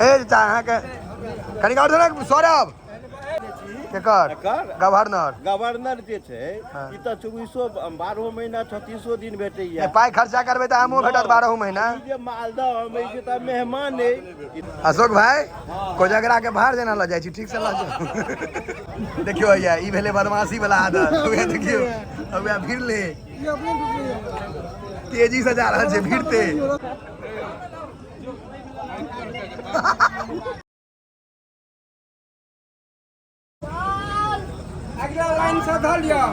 ए चाचा अहाँके कनिक आओर थोड़ा सौरभ केकर? गवर्नर। गवर्नर जे छै हाँ। ई तऽ चौबीसो बारहो महीना छत्तीसो दिन भेटैया। पाइ खर्चा करबै तऽ आमो भेटत बारहो महीना। ई जे मालदह आम अछि तऽ मेहमान अइ। अशोक भाई कोजगरा के भार जेना लऽ जाइ छी, ठीक से लऽ जाउ। देखियौ भैया ई भेलै बदमाशी वाला आदत। उएह देखियौ उएह भिड़ले तेजी से जा रहल छै भिड़ते। अगला लाइन से धऽ लिअ।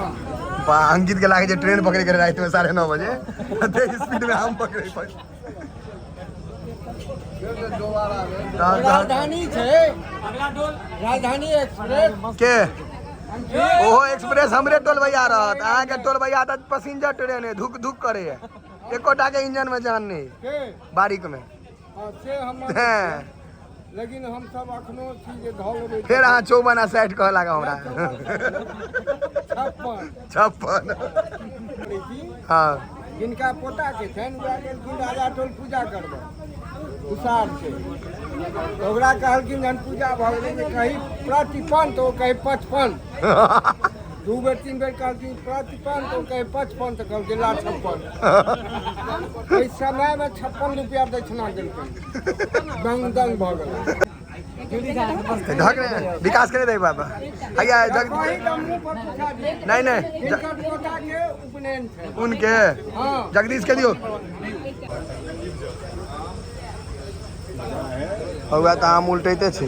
वाह, अंकित के लागे छै ट्रेन पकड़े के राति में 9:30 बजे, एते स्पीड में हम पकड़े पर। राजधानी छै राजधानी एक्सप्रेस के ओहो एक्सप्रेस हमरे टोलबैया रहत, अहाँके टोलबैया तऽ पैसेंजर ट्रेन है, धुक धुक करे है, एकोटा के इंजन में जान नहीं। के बारीक में। हाँ, से हम हैं। लेकिन हम सब अखनो छी जे धऽ लेबै। फेर अहाँ 54 आ 60 कहऽ लागब हमरा। 56। 56। हाँ। जिनका पोता के छनि वएह गेलखिन राजा टोल पूजा करबै, तुषार छै, तऽ ओकरा कहलखिन जहन पूजा भऽ गेलै जे कही प्रतिपन, तऽ ओ कही 55। 2 बेर 3 बेर कहलखिन प्रतिपन, तऽ ओ कही 55, तऽ कहलखिन ला 56। ओहि समयमे 56 रुपया दक्षिणा देलखिन, दंग दंग भऽ गेलै। धक ने विकास करे दे बाबा हैया जग। कही तऽ मुँह पर पूछा दियौ। नहीं नहीं हिनकर पोता के उपनयन छै उनके। हाँ। जगदीश के दियो। हौआ तऽ आम उल्टैते छै।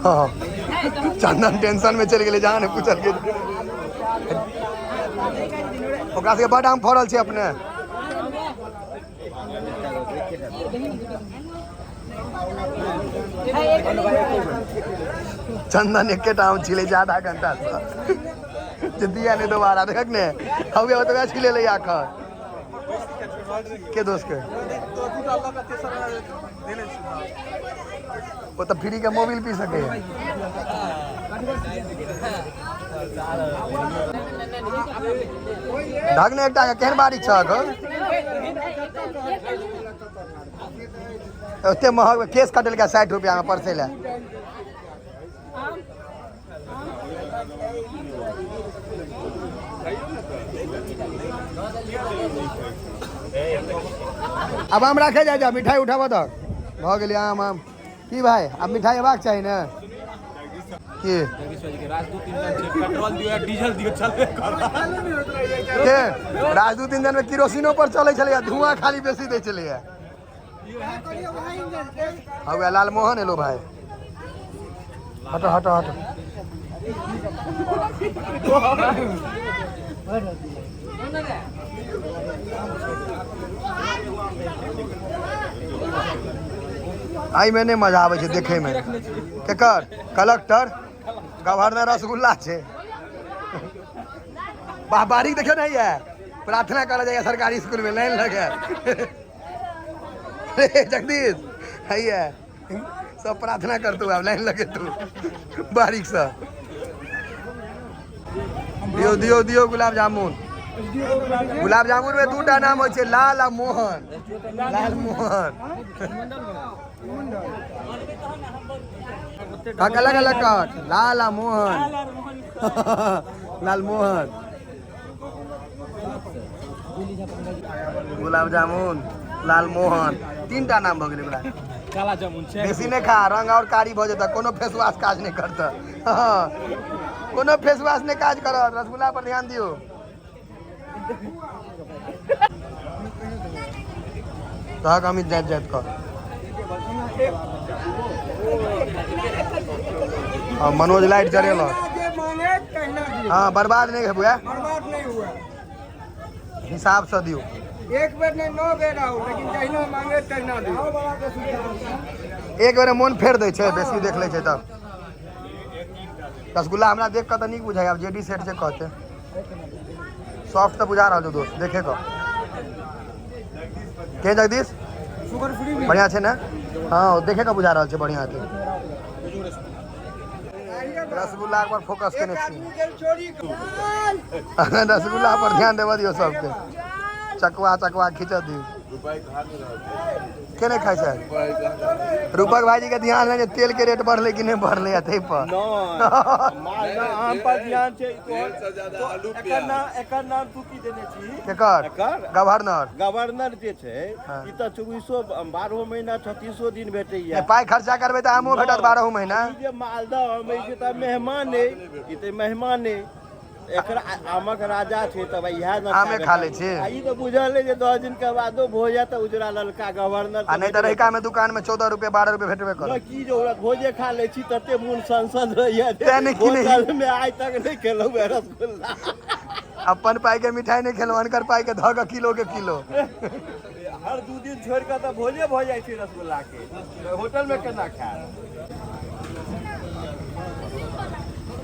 हाँ, चंदन टेंशन में चलि गेलै, जहाँ ने पूछल गेल। ओकरा सबके बड आम फड़ल छै अपने। चंदन एकेटा आम छिलै छै आधा घंटा से, जे दिया नहीं दोबारा। देखक ने हौवे ओतबे छिले ले एखन के दोस्त के ओ तऽ फ्री के मोबिल पी सकैए। ढक ने एकटा के केहन बारीक छह एखन? ओते महग केस कटेलकै 60 रुपया में परसै लए। आब आम राखे जाय जा, मिठाई उठाबऽ दऽ। भऽ गेलै आम आम। की भाई आब मिठाई अयबाक चाही ने? की पेट्रोल दियो डीजल दियो चलबे करत। के राजदूत इंजन में किरोसिनो पर चलै छलैया, धुआं खाली बेसी दै छलैया। हौआ लालमोहन एलो भाई, हटो हटो हटो। एहिमे नहि मजा आबै छै देखैमे। केकर कलेक्टर गवर्नर रसगुल्ला छै। वाह बारीक देखियौ ने, हैया प्रार्थना करल जाइए सरकारी स्कूल में लाइन लगे। रे जगदीश हैया सब प्रार्थना करतौ, आब लाइन लगे तू बारीक से। दियो दियो दियो गुलाब जामुन। गुलाब जामुन में दूटा नाम होइ छै, लाल आ मोहन। लाल मोहन अलग अलग कट, लाल आ मोहन। लाल मोहन गुलाब जामुन लाल मोहन, तीनटा नाम भऽ गेलै। गुलाब काला जामुन छै। बेसी नहि खा, रंग और कारी भऽ जेतऽ, कोनो फेस वॉश काज नहि करतऽ। हँ, कोनो फेस वॉश नहि काज करत। रसगुल्ला पर ध्यान दियौ। तहक अमित जाइत जाइत कह। हाँ, मनोज लाइट जरेलक। जे मांगे तहिना दियौ। हाँ, बर्बाद नहीं हेबुआ, बर्बाद नहीं हुआ, हिसाब से दियौ। एक बेर नहीं 9 बेर आओ, लेकिन जहिना मांगे तहिना दियौ। एक बेर मोन फेर दै छै, बेसी देख लै छै तब। रसगुल्ला हमरा देख कऽ तऽ नीक बुझाइ, आब जे डी सेट जे कहते। सॉफ्ट तऽ बुझा रहल छौ दोस्त, देखे कऽ। के जगदीश शुगर फ्री बढ़िया छै ने? हाँ, देखे कऽ बुझा रहल छै बढ़िया छै। रसगुल्ला पर फोकस एक केने छी। आदमी गेल चोरी कऽ। रसगुल्ला पर ध्यान देबऽ दियौ सबके। चकवा चकवा खींच दियौ। के नहि खाइ छै? रूपक भाईजी के ध्यान है जे तेल के रेट बढ़ले कि नहि बढ़ले है ताहि पर। मालदह आम पर ध्यान छै। एकर नाम, एकर नाम तू की देने छी? केकर? एकर? गवर्नर। गवर्नर जे छै। हाँ। ई तऽ चौबीसो बारहो महीना छत्तीसो दिन भेटैया। नहि, पाइ खर्चा करबै तऽ आमो भेटत बारहो महीना। ई जे मालदह आम अछि तऽ मेहमान अइ, ई तऽ मेहमान अइ। एकर आमक राजा छै तऽ भाइ इएह ने। आमे खा लै छी। आ ई तऽ बुझल अइ जे 10 दिन के बादो भोज हैत तऽ उजरा ललका गवर्नर। आ नहि तऽ रहिका में दुकान में 14 रुपये 12 रुपये भेटबे करत। की जरूरत, भोजे खा लै छी तते मोन संसद रहैया। तें नहि किनै। होटल मे आइ तक नहि खेलहुँ हेँ रसगुल्ला। अपन पाइ के मिठाई नहि खेलहुँ, अनकर पाइ के धऽ कऽ किलो के किलो। हर 2 दिन छोड़ि कऽ तऽ भोजे भऽ जाइ छै रसगुल्ला के, होटल मे केना खायब?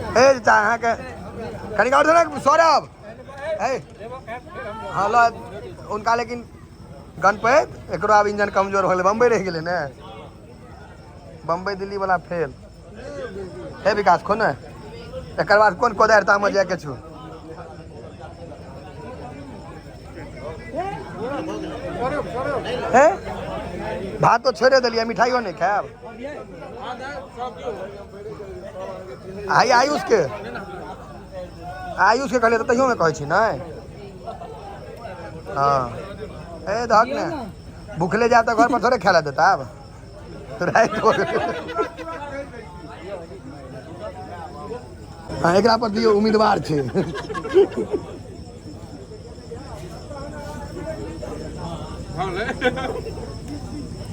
हे चाचा, अहाँके कनिक आओर देना सौरभ। हे हँ, ल उनका। लेकिन गणपति एकरो आब इंजन कमजोर हो गेलै, बम्बई रहि गेलै ने, बम्बई दिल्ली वाला फेल। हे विकास, खो ने। एकर बाद कोन कोदारि तामऽ जायके छौ? हे, भात तो छोड़े देलियै, मिठाइयो नहि खायब? आइ आयुष के, आयुष के कहलियै तऽ तैयोमे कहै छी नहि। हँ, ए दहक ने, भूखले जायब तऽ घर पर थोड़े खाय लए देता। आब राति हो गेलै। हँ, एकरा पर दियौ, उम्मीदवार छै।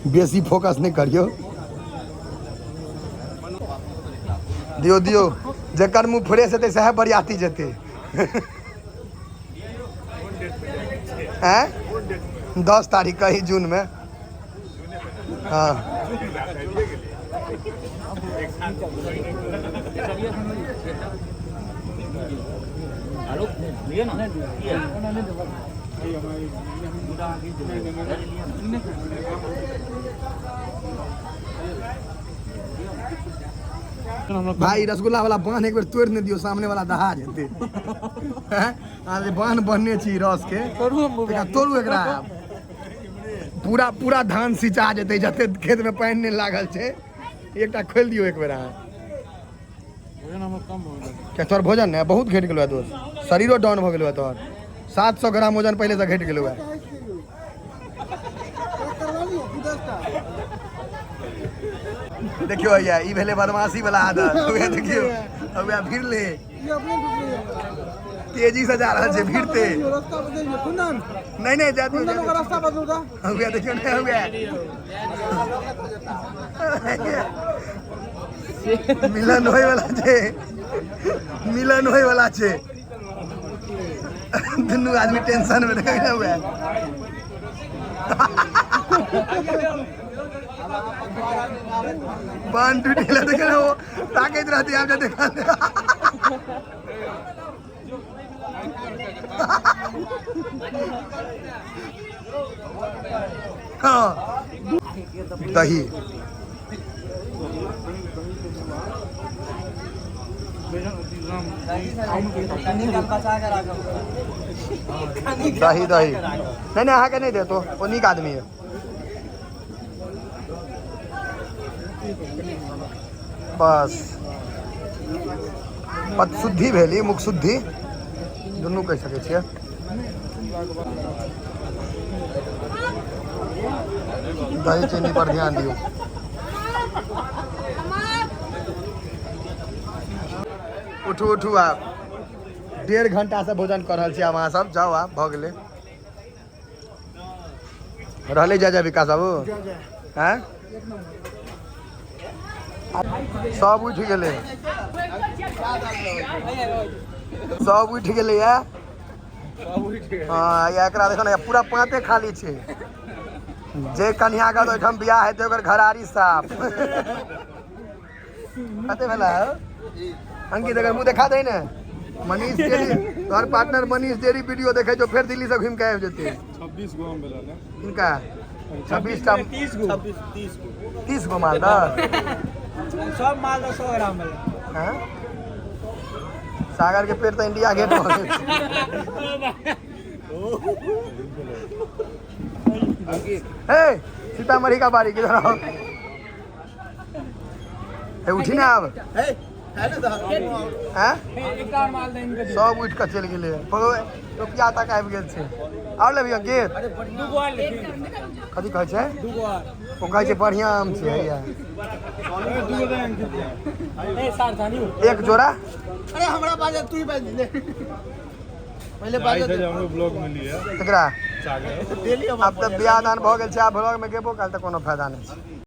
बेसी फोकस नहि करियौ। दियौ दियौ, जकर मुँह फ्रेश हेतै सएह बरियाती जेतै। आँय, 10 तारीख कही जूनमे। हँ, भाई, रसगुल्ला वाला बान्ह एक बेर तोड़ि नहि दियौ, सामने वाला दहा जेतै। हैं? आ जे बान्ह बन्हने छी रस के, एकरा तोड़ू। एकरा पूरा पूरा धान सिंचा जेतै, जते खेत में पानि नहि लागल छै। एकटा खोलि दियौ एक बेर अहाँ। क्या तोहर भोजन ने बहुत घटि गेलो है दोस्त, शरीरो डाउन भऽ गेलो है तोहर। 700 ग्राम वजन पहिले से घटि गेलो है। करवा लियौ कि 10टा? देखियौ भैया, ई भेलै बदमाशी वाला आदत। उएह देखियौ, उएह भिड़ले। ई अपने टुटलै। तेजी से जा रहल छै भिड़ते। रास्ता बदलियौ कुंदन। नहीं नहीं, जा दियौ। कुंदन, ओकर रास्ता बदलू तऽ। उएह देखियौ ने, उएह मिलन होय वाला छै, मिलन होय वाला छै। दुनू आदमी टेंशन में देखै ने। उएह बांध टूट गेलै, देखे ने, ओ ताकैत रहती आब जे देखा। हाँ, दही। दही दही। नहीं नहीं, अहाँके नहि देतो, ओ नीक आदमी है। बस पतशुद्धि भेली, मुख शुद्धि दुनू कहि सकै छियै। दही चीनी पर ध्यान दियौ। उठू उठू, आब 1.5 घंटा से भोजन कऽ रहल छी। आब अहाँ सब जाउ, आब भऽ गेलै। रहलै जा जा विकास बाबू। हैं, सब उठि गेलै, सब उठि गेलै। या हँ, या एकरा देखो ने, पूरा पाते खाली छै। जे कन्या के ओहिठाम बियाह हेतै, ओकर घरारी साफ। कते भेला हौ अंकित? अगर मुँह देखा दे ने। मनीष डेली, तोहर पार्टनर मनीष डेली वीडियो देखै छौ, फेर दिल्ली से घुमि के आबि जेतै। 26 गो आम भेला ने? किनका 26 टा? 30 गो। 26, 30 गो। 30 गो मालदह। सब मालदह 100 ग्राम भेलै। हाँ? सागर के पेट तऽ इंडिया गेट भऽ गेल छै। हे सीतामढ़ी का बारी किधर आओ। हे उठी ना आब। हैं? सब उठि कऽ चलि गेलै, टोपिया तक आबि गेल छै। आओर लेबही अंकित? कथी कहै छै ओ? कहै छै बढ़िआँ आम छै। हैया एक जोड़ा। अरे हमरा बाजल, तू ही बाज ले पहिले, बाजल। एकरा आब तऽ बियाह दान भऽ गेल छै, आब ब्लॉग मे गेबो काल तऽ कोनो फायदा नहि छै।